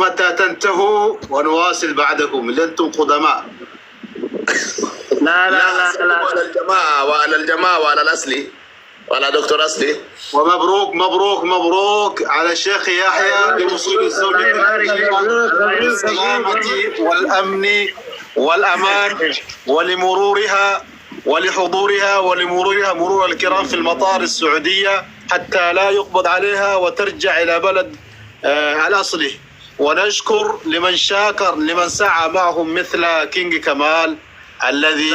متى تنتهوا ونواصل بعدكم، لأنتم قدماء. لا لا لا لا أسلم لا على الجماعة وعلى الجماعة وعلى الأصلي وعلى دكتور أصلي. ومبروك مبروك مبروك على الشيخ يحيى بوصول الله الزوجة يبارك فيك، الكريمة الله يبارك فيك. بالسلامة والأمن والأمان، ولمرورها ولحضورها ولمرورها مرور الكرام في المطار السعودية حتى لا يقبض عليها وترجع إلى بلد الأصلي. ونشكر لمن شاكر لمن سعى معهم مثل كينج كمال الذي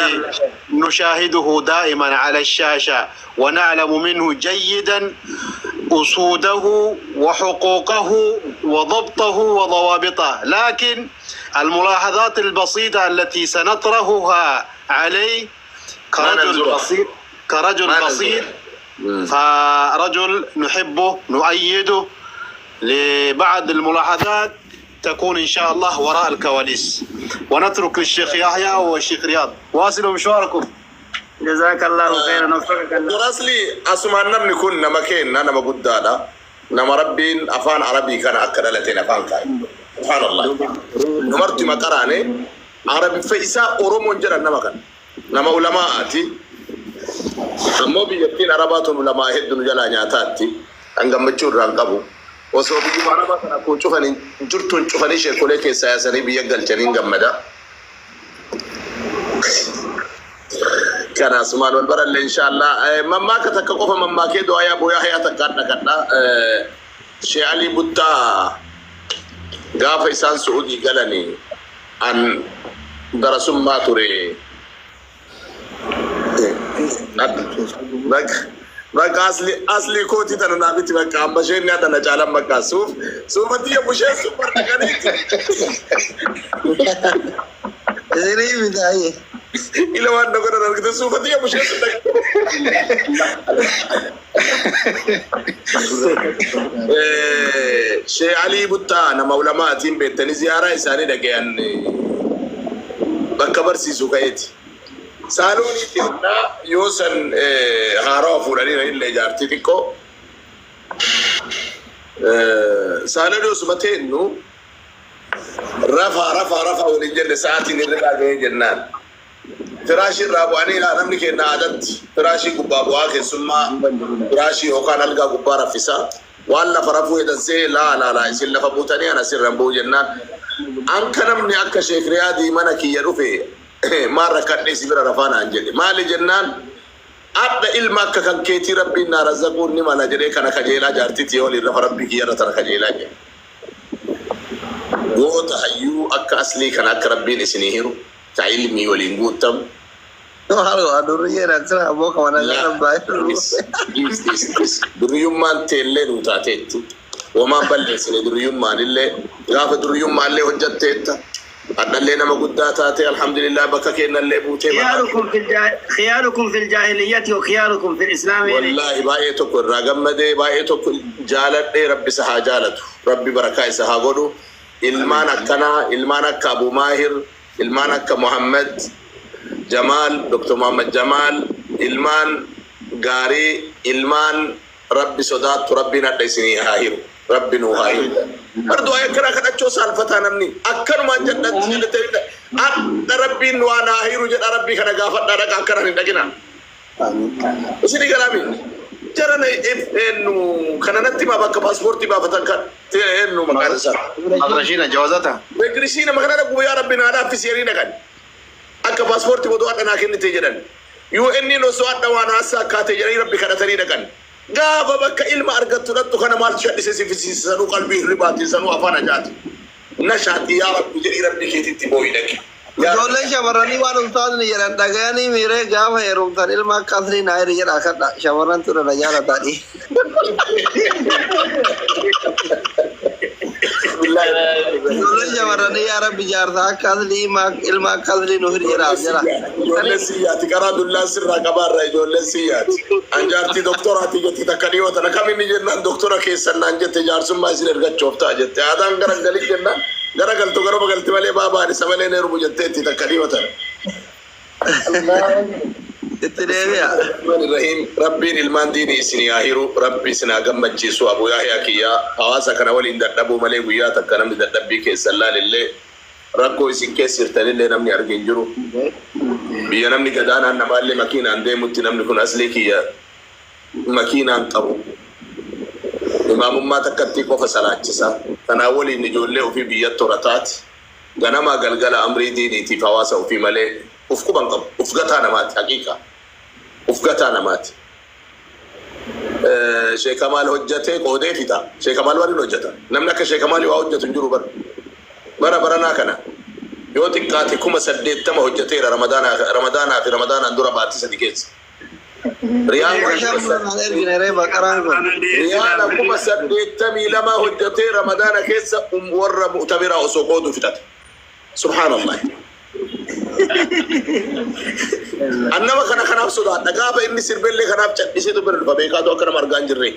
نشاهده دائما على الشاشة ونعلم منه جيدا أسوده وحقوقه وضبطه وضوابطه، لكن الملاحظات البسيطة التي سنطرحها عليه ما كرجل ننظرها بسيط، كرجل ما بسيط، ننظرها. فرجل نحبه نؤيده، لبعض الملاحظات تكون إن شاء الله وراء الكواليس. ونترك للشيخ يحيى والشيخ رياض، واصلوا مشواركم. جزاك الله خيرا، وفقك الله. Dr. Asli asumaan namni kun nama keenya, nama guddaadha. Nama Rabbiin afaan Arabii kana akka dhalateen afaan kaa'e. Subhaanallah. Namarti maqaraane Arabiffa isaa Oromoon jedhan nama kana. Nama ulamaa'aati. Ammoo biyyattiin Arabaa tun ulamaa hedduu nu jalaa nyaataatti. Kan gammachuu irraa hin qabu. Osoo biyyuma Arabaa kana kun cufanii jirtuun cufanii sheekolee keessaa yaasanii biyya galchanii hin gammada. Kana asumaan wal baralle inshallah. Mammaaka takka qofa mammaakee du'aa yaa booyaa hayaa takka adda kadha. Shee Alii Buttaa gaafa isaan Su'uudii galanii an darasummaa ture. Bakka bakka asli asli kooti tana naa miti bakka amma isheen ni adda na caalan bakka suuf suufatti yommu isheen sun bardaqaniiti. Isinii bitaaye. Ila waan na godhan argite suufatti yommu isheen sun dhaqanii. Shee Alii Buttaa nama ulamaatiin beektanii ziyaaraa isaanii dhagayan bakka barsiisu ka'eeti. Saaloonii xinnaa yoo san haarawa fuudhanii illee jaartii xiqqoo. Saaloonii osuma teennu rafaa rafaa rafaa waliin jenne sa'aatiin hirribaa ga'ee jennaan. Firaashii irraa bu'anii ilaa namni keenya aadatti firaashii gubbaa bu'aa keessummaa firaashii yookaan algaa gubbaa raffisaa. Waan lafa rafuu jedhan see laa laa laa isin lafa buutanii ana sirran bu'u jennaan. Anka namni akka Sheek Riyaadii mana kiyya dhufe maal rakkadhee si bira rafaa naan jedhe. Maali jennaan adda ilma akka kan keetii Rabbiin naa razzaquun ni mala jedhee kana kajeelaa jaartii tiyya waliin rafa Rabbii kiyya irra tana kajeelaa jedhe. Goota hayyuu akka aslii kana akka Rabbiin isinii hiru ta ilmii waliin guuttamu. Durriyyeen akkana aboo kana La kana baay'ee. dhis dhis dhis dhis duriyyummaan teellee nuu taateetti. Womaan balleessine duriyyummaan illee gaafa duriyyummaan illee hojjatteetta. Hadhallee nama guddaa taate alhamdulillah bakka kennallee buutee maqaa خياركم في خياركم في الجاهلية وخياركم في الإسلام. Wallaahi baay'ee tokko irraa gammadee baay'ee tokko jaaladhee Rabbi isa haa jaalatu. Rabbi barakaa isa haa godhu. Ilmaan akkanaa, ilmaan akka Abu Maahir, ilmaan akka Muhammad Jamaal, Dr. Muhammad Jamaal, ilmaan gaarii, ilmaan Rabbi sodaattu Rabbiin hadha isinii haa hiru. Rabbi nuu haa hiru. Bar du'aa akkanaa kadhachoo saalfataa namni akkanumaan jedhatti jedhatee hadha Rabbiin waan haa hiru jedha Rabbii kana gaafadhaa dhaqa akkanaan hin dhaqina. Isinii galaami. Jarana eenyu kana natti himaa bakka paaspoortii baafatan kan eenyu maqaan isaa. Magrashiina jawazata. Megrisiina maqaan dhaqu yaa Rabbi naa dhaaffisi jedhanii dhaqan. Akka paaspoortii odoo hadha naa kennite jedhan. UN osoo hadha waan haasaa akkaate jedhanii Rabbi kadhatanii dhaqan. Gaafa bakka ilma argattu dhattu kana maaltu shadhise si fisiisanuu qalbii hirribaatiin sanuu afaan ajaati. Nashaaxii yaa Rabbi jedhii Rabbi keetitti boo'i dhaqi. Yaa Rabbi. Ijoolleen shamarranii waan ustaazni jedhan dhagayanii miiree gaafa heerumtan ilma akka asrii naa hiri jedha kadha shamarran ture na jaalataadhi. Ijoolleen shamarranii yaa Rabbi jaarsa akka aslii ilma akka aslii nu hiri jedha jala. Ijoolleen siyyaati karaa dullaan sirraa qabaarra ijoolleen siyyaati. An jaartii doktoraati jette takka dhiyoo tana kam inni jennaan doktora keessan naan jette jaarsummaa isin ergachuuf ta'a jette. Aadaan gara galii jennaan gara galtu garuma galti malee baabaan isa malee hin heerumu jetteetti takka dhiyoo tana. Itti deebi'a. Rahim Rabbiin ilmaan diinii isin haa hiru, Rabbi isin haa gammachiisu. Abu Yahyaa kiyyaa, hawaasa kana waliin dadhabuu malee guyyaa takka namni dadhabbii keessan laalillee, rakkoo isin keessa jirtanillee namni arge hin jiru. Biyya namni gadaanaan namaallee makiinaan deemutti namni kun aslii kiyya makiinaan qabu. Imaamummaa takkatti qofa salaachisa. Kanaa waliin ijoollee ofii biyyatti horataati. Ganamaa galgala amrii diiniitiif hawaasa ofii malee uf quban qabu. Uf gataa namaati, haqiiqa. Uf gataa namaati. Sheekamaal hojjatee qoodee fixa. Sheekamaal waliin hojjata. Namni akka sheekamaal waa hojjetu hin jiru bara. Bara baranaa kana yoo xiqqaate 80,000 hojjeteera Ramadaanaa fi Ramadaanaan dura baatii 3 keessa. Riyaala 82,000 hojjetee Ramadaana keessa warra mu'tamiraa osoo qooduu fixate. Subhaanallah. Annama kana kanaaf sodaadha. Gaafa inni sirbellee kanaaf cadhiseetu bira dhufa, beekaatu akka nama argaa hin jirre.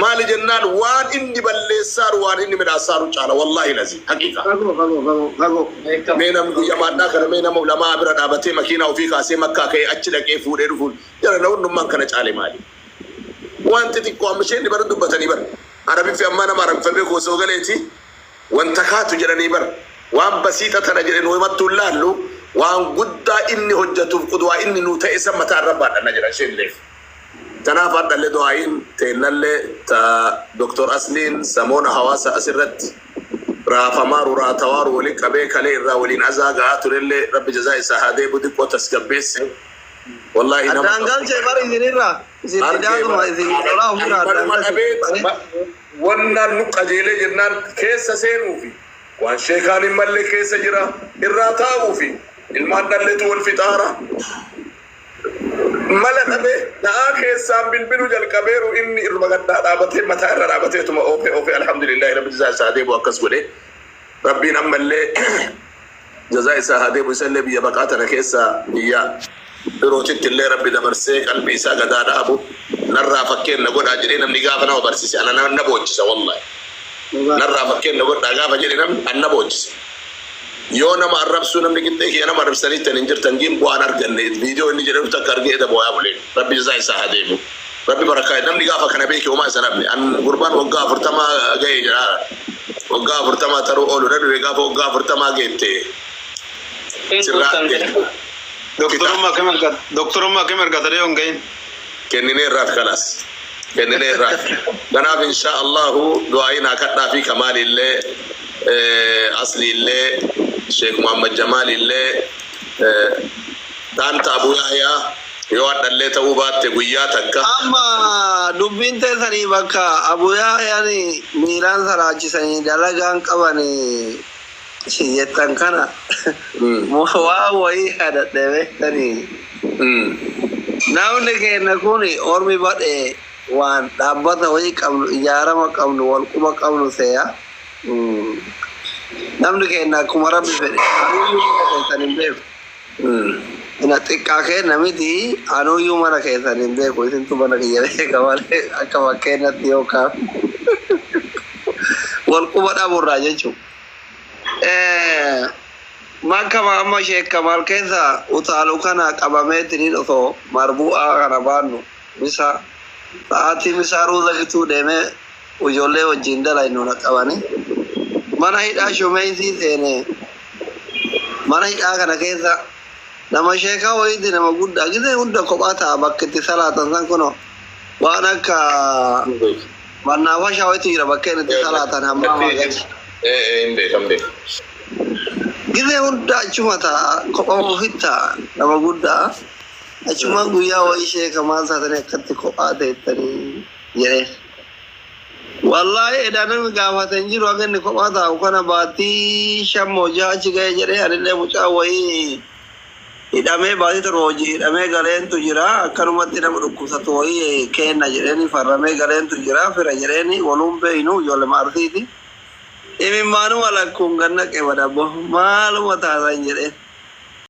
Maali jennaan, waan inni balleessaaru waan inni midhaassaaru caala, wallaahi lazii haqiiqa. Fagoo, fagoo, fagoo, fagoo. Mee namni guyyaa maadhaa kana, mee nama ulamaa bira dhaabatee makiinaa ofii kaasee Makkaa ka'ee achi dhaqee fuudhee dhufuun jara na hundummaan kana caale maali? Wanti xiqqoo amma isheen bara dubbatanii bara. Arabiffi ammaa nama Arabiffa beeku osoo galeeti wanta kaatu jedhanii bara. Waan basiixa tana jedhe nu himattuu hin laallu, waan guddaa inni hojjetuuf qudwaa inni nuu ta'e san mataa irra baadhanna jedha isheen leef. Kanaaf hadhallee du'aa'iin teennallee ta Dr. Asliin samoona hawaasa asirratti raafamaaru raatawaaru waliin qabee kalee irraa waliin azaa ga'aa turellee, Rabbi jazaa isaa haa deebu, xiqqoo tasgabbeesse. Wallaahi nama Addaan galchee bar isinirraa. Isin didaatuma isin lolaa ofirraa addaan manuma galchee. dhabee wannaan nu qajeelee jennaan keessa seenuufi waan sheekaan hin malle keessa jira irraa taa'uufi ilmaan dhalletu wal fixaara. Mala dhabee da'aa keessaan bilbiluu jalqabeeru, inni irma gaddaa dhaabatee mataa irra dhaabateetuma oofee oofee, alhamdulillahi, Rabbi jazaa isaa deebu akkas godhe. Rabbiin ammallee jazaa isaa haa deebu, isallee biyya baqaa tana keessa biyya birootitti illee Rabbi dabarsee qalbii isaa gadaa dhaabu. Narraa fakkeenna godhaa jedhee namni gaafa nama barsiise ana na boochisa, wallahi. Narraa fakkeenna godhaa gaafa jedhe namni an na boochisa. Yoo nama arrabsuu namni qixxee kiyya nama arrabsanii tan hin jirtan giin bu'aan arganne viidiyoo inni jedhe takka argee eda booyaa buleen. Rabbi jazaa isaa haa deebu. Rabbi barakaa namni gaafa kana beeke homaa isa nabne. An gurbaan waggaa 40 ga'e jedha. Waggaa 40 taruu oolu na dhufe, gaafa waggaa 40 geette sirraa Doktorummaa kam argata? Doktorummaa kam argata yoo hin gahin? Kennineerraaf, kalaas kennineerraaf. Kanaaf insha Allahu du'aayin haa kadhaa fi Kamaalillee, Asliillee, Sheekh Muhammad Jamaalillee, taanta Abu Yahyaa yoo hadhallee ta'uu baatte guyyaa takka. Amma dubbiin teessanii bakka Abu Yahyaan miilaan salaachisanii dalagaan qabanii jettan kana waa wayii hadhadhe beektanii. Namni keenya kun ormi badhe waan dhaabbata wayii qabnu, ijaarama qabnu, wal quba qabnu seeya. Namni keenya akkuma Rabbi fedhe anuyyuu mana keessan hin beeku. Ina xiqqaa kenna miti, anuyyuu mana keessan hin beeku, isintu mana kiyya beeka malee, akka fakkeenyatti yookaan wal quba dhaburraa jechuudha. Makka amma Sheek Kamal keessa utaalu kana qabameetiniin osoo marbu'aa kana baannu misa sa'aatii misaa ruuza bituu deemee ijoollee wajjin dalaynu na qabani. Mana hidhaa shumeessii seene, mana hidhaa kana keessa nama sheekaa wayiiti, nama guddaa gisee hunda kophaa ta'a, bakka itti salaatan san kuno waan akka mannaafashaa wayitu jira, bakka inni itti salaatan hammaa gadi. Hin beekam beeku. Gisee hunda achuma ta'a, kophaa ofitti ta'a, nama guddaa. Achumaan guyyaa wayii sheeka maal taatanii akkatti kophaa teettanii jedheen. Wallaahi edaa namni gaafate hin jiru, akka inni kophaa taa'u kana baatii 5 moo 6 achi ga'e jedhee, anillee mucaa wayii hidhamee baatii 7 hojii hidhamee galeentu jira, akkanumatti nama dhukkubsatu wayii kenna jedheeni farramee galeentu jira, fira jedheeni waluun beeynu, ijoollee maarsiiti. Imimmaanuma lakkuun ganna qeebadabbo maaluma taatan jedheen.